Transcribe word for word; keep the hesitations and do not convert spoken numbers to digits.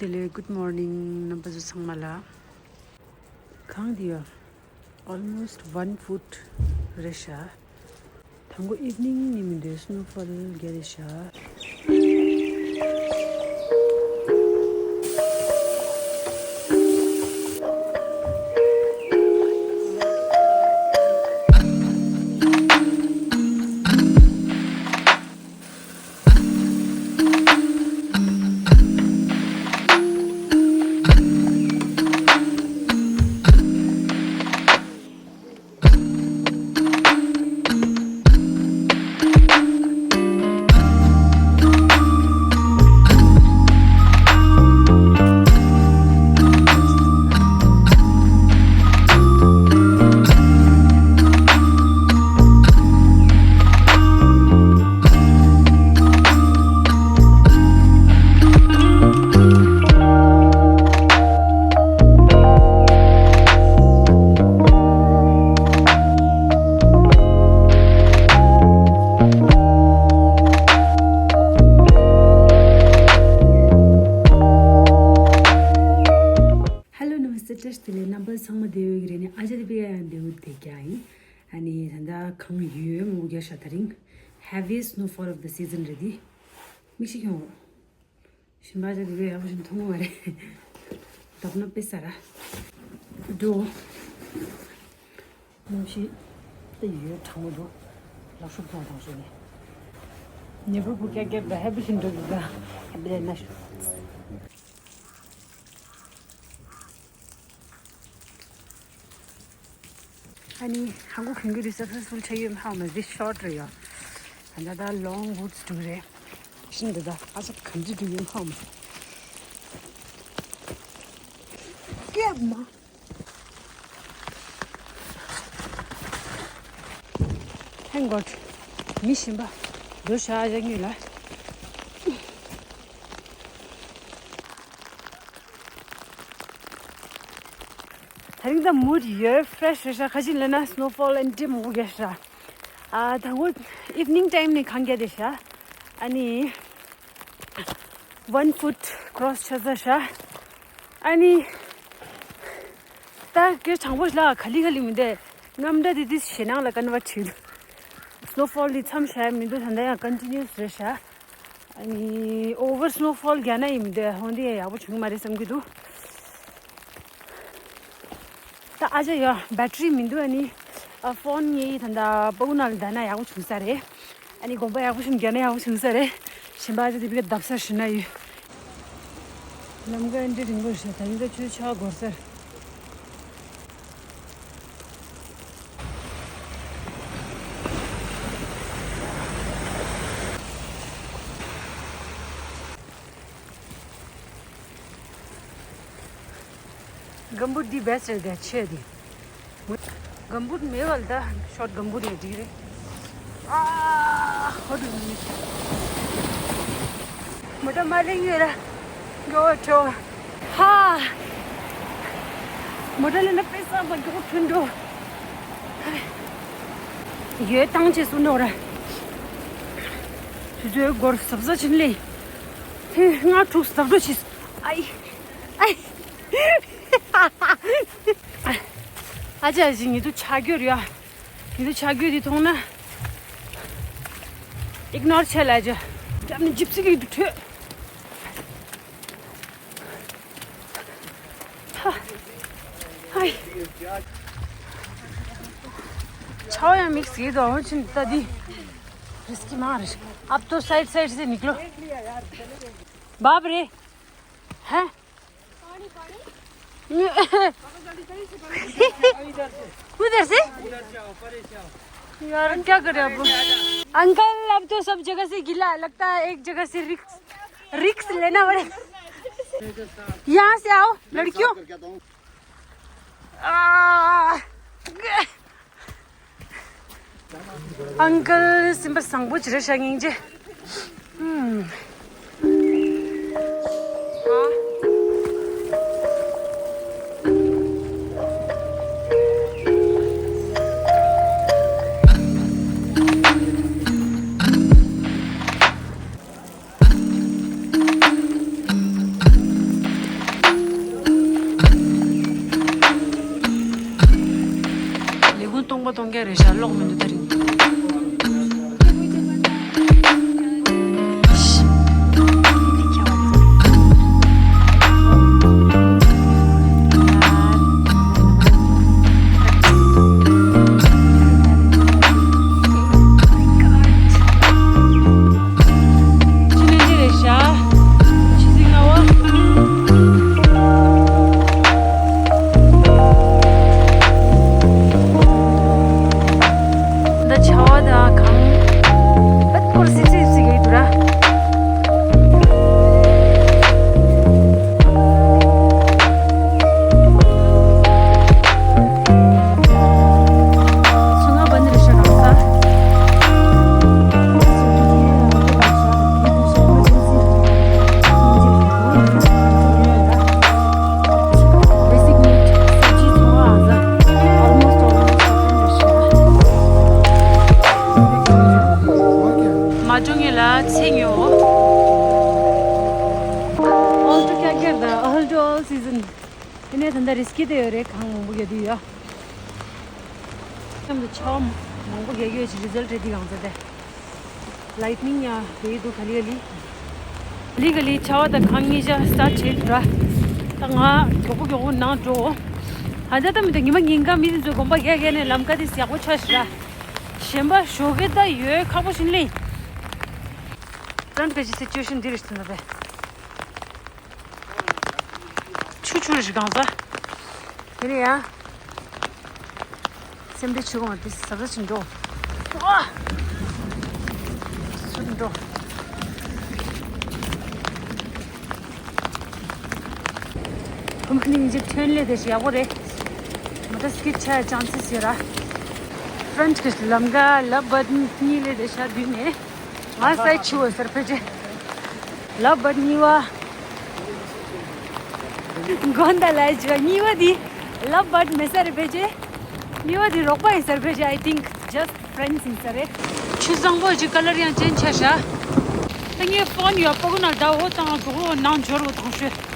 དེ་ལས་good morning རྣམ་པ་ཚོ་ཚང་མ་ལ། གངས་འདི་ཡ་almost one foot རེད་ཤག་དང་པོ་evening ནི་མི་འདུག snowfall རྒྱག་རེད་ཤག Hello, Namaste, བཀྲ་ཤིས་བདེ་ལེགས། རྣམ་པ་ཚང་མ་བདེ་ཡོད་ཀྱི་རེད་ནི། ཨ་ཅག་དེ་བི་ཡ་ཡང་བདེ་པོ་བསྡད་ཀྱི་ཨིན། ཨ་ནི་ད་ལྟ་གངས་ཡོད་མང་པོ་རྒྱག་ཤག་དེ་རིང་heaviest snowfall of the season རེད་དེ། མིག་ཤེལ་ཁྱོང་། ཞིམ་པ་ཅག་དེ་བི་ཡ་ཡག་པོ་ཞིག་མཐོང་གི་མ་རེད། བརྡབ་ན་དཔེ་ས་ར། འགྲོ། ཉམས་ཤིག་ད་ཡོད་གྲང་མོ་འདུག་ལག་ཤུབས་ཐོག་དང་ཞུ་ནས། ཉེ་པོ་བུ་ཀྱག་ཀྱག་ད་ཧེ་པི་ཤིན་འགྲོ་གི་ག་ཧེ་པི་ལེ་ན་ཤུ། ཨ་ནི་ཧང་གོ་གོན་གི་རི་སར་ཕུལ་ཕུལ་ཆ་ཡོད་ཧང་མ་ཟི་ཤོར་རེ་ཡོད། ཨ་ན་ད་long boots འདུག་རེད། ཤིན་འདི་ད་ཨ་ཅག་གམ་ཅི་འདུག་ཡོད་ཧང་མ། ཀེབ་མ། Thank God. མི་ཞིམ་པ། འགྲོ་ཤག་ཡག་ཉུལ་ལ། ད་རིང་ད་mood ཡོད་fresh རེད་ཤག་ཁ་ཅིག་ལབ་ན་snowfall and ཏི་མང་པོ་རྒྱག་ཤག་ཨ་ད་ངོ་evening time ནས་གངས་རྒྱག་བསྡད་ཤག་ཨ་ནི། One foot cross ཆགས་ས་ཤག་ཨ་ནི། ད་སྐད་གྲང་པོ་ལ་ག་ལི་ག་ལི་མི་འདུག་གནམ་གྲུ་དེ་དུས་ཞེད་སྣང་ལ་ཀན་བར་བྱེད་འདུག snowfall དེ་མཚམས་བཞག་མི་འདུག་ད་ལྟ་ཡང་continuous རེད་ཤག་ཨ་ནི་over snowfall རྒྱག་ན་ཡིན་མི་འདུག་ཧོན་དེ་ཡང་ཡག་པོ་བྱུང་གི་མ་རེད་བསམ་གྱི་འདུག་ད་ཨ་ཅག་ཡ་battery མི་འདུག་ཨ་ནི། ཨ་phone ངའི་ད་ལྟ་པ་ཀུ་ནང་ལ་བསྡད་ན་ཡག་པོ་བྱུང་ས་རེད། ཨ་ནི་དགོངས་པ་ཡག་པོ་ཞིག་བརྒྱབ་ན་ཡག་པོ་བྱུང་ས་རེད། ཞིམ་པ་ཨ་ཅག་དེ་བི་ག་བརྡབ་ས་ཞུ་ན་ཡོད། ལམ་ཀ་ཨ་འདྲ་རིང་པོ་ཞིག་ད་ནི་ད་ཆུ་ཆག་འགོར་ས་རེད། གམ་བུ་ཊི་འདི་best རེད་དེ་ཆེ་དེ། གམ་བུ་ཊི་མེད་པ་ལ་ད་ཤོར་གམ་བུ་ཊི་ཡོད་འགྲིག་རེད། ཨ་ཧོ་དུ་མི། མོ་ཊ་མ་ལེན་ཡོད་ར། འགྲོ་འགྲོ། ཧ། མོ་ཊ་ལེན་ན་དཔེ་བསམ་པ་མགྱོགས་ཐོན་འགྲོ། ཡོད་བཏང་ཆེ་སུ་ནོ་ར། དུས་ཚོད་འགོར་གཟབ་གཟབ་ཕྱིན་ལེ། ཧེ་ང་དྲུག་ཟབ་འགྲོ་ཕྱིས། ཨའི། ཨའི། ཨ་ཅག་ཅིག་ཉི་དུ་ཆ་རྒྱུར་ཡ། ཉི་དུ་ཆ་རྒྱུ་དེ་མཐོང་ན། ignore བྱས་ལ་ཅག་རྒྱབ་ནས་ཇིབ་སི་ལིག་ཏུ་ཐོས། ཧ། ཧའི། ཆའོ་ཡང་མིག་སི་དོ་ཧོན་ཆིན་ཏ་དི། रिस्की मार। अब तो side side से निकलो। बाप रे। हैं? उधर से? यार, क्या करें अब? अंकल, अब तो सब जगह से गीला लगता है, एक जगह से रिक्स, रिक्स लेना पड़ेगा। यहाँ से आओ, लड़कियों। आ, अंकल, སེམས་པ་བཟང་པོ་ཅིག་རེད་ཤག་སྙིང་རྗེ། ཨུམ། ཨ། རེད་ཤག་ལོག་མི་འདུག་ད་རིང་། ཆུ་ལེན་རྒྱུ་རེད་ཤག་ཆུ་ཚོད་ལྔ་པ། འདི་ཆར་པ་དང་གངས་པད་ཕོར་སིབ་སིབ་སིབ་གི་འདུག་ར། མ་འགྲོ་ངེས་ལ་ཚེ་ཉོ། All to ཁ་ཁེར་དང་all to all season། དེ་ནས་ད་ལྟ་རི་སྐྱེས་དེ་ཡོད་རེད། གངས་མང་པོ་རྒྱག་དུས་ཡོད། མཉམ་དུ་ཆར་པ་མང་པོ་རྒྱག་ཡོད་ཅིག་རི་ཛལ་ཊི་རེད་འདི་གང་ཚ་དེ། ལའིཊ་ནིང་ཡང་རེད་འདུག་ག་ལེ་ག་ལེ། ག་ལེ་ག་ལེ་ཆར་པ་དང་གངས་གཉིས་ཆ་སི་ཊར་ཊི་བྱས་འདུག་ར། ད་ང་མགྱོགས་པོ་མགྱོགས་པོ་ནང་འགྲོ། ཨ་ད་ལྟ་མི་འདུག་ཉི་མ་ཉིན་གང་མི་དེ་ཚོས་གོམ་པ་རྒྱག་རྒྱག་ནས་ལམ་ཁ་དེ་ཡག་པོ་ཆགས་ཤག་ར། གཞན་པ་ཞོགས་ཀས་ད་ཡོད་ཁག་པོ་ཞིག་ལེན། ཏན་ཏན་གྱི་སི་ཅུ་ཨེ་ཤན་འདི་རེད་ཟེར་ན་བས། ཆུ་ཆུ་རེད་གང་ཟ། དེ་ནས་ཡང་། སེམས་པའི་ཆུ་གོང་དེ་ཟབ་ཟབ་ཅིག་འགྲོ། ཨ། ཟུར་འགྲོ། ཁོ་མ་ནི་ངེད་ཀྱི་ཐོན་ལས་དེ་ཞིག་ཡག་པོ་རེད། མོ་ཊ་སི་ཀིཌ་ཆགས་ཡ་ཅང་ཙི་ཟེར་ར། ཕ་རན་ཊི་གི་ལམ་ཀ་ལབ་བར་གཉིས་ལས་དེ་ཤ་བསྡུས་ནས། ང་སའི་ཆུ་བོ་སར་ཕེབས་རྗེས། ལབ་བར་གཉིས་པ། དགོན་ད་ལའི་ཇི་བ་གཉིས་པ་དེ། ལབ་བར་མེད་ས་རེད་ཕེབས་རྗེས། གཉིས་པ་དེ་རོགས་པ་ཡིན་སར་ཕེབས་རྗེས། I think just friends ཡིན་ས་རེད། ཆུ་བཟང་པོ་ཅིག་ཀ་ལར་ཡང་ཅན་ཆ་ཤ། ད་ངའི་ཕོན་ཡོད་པ་ཀུ་ན་ད་འོ་དང་གྲོགས་པོ་ནང་འབྱོར་བ་དང་ཤོད།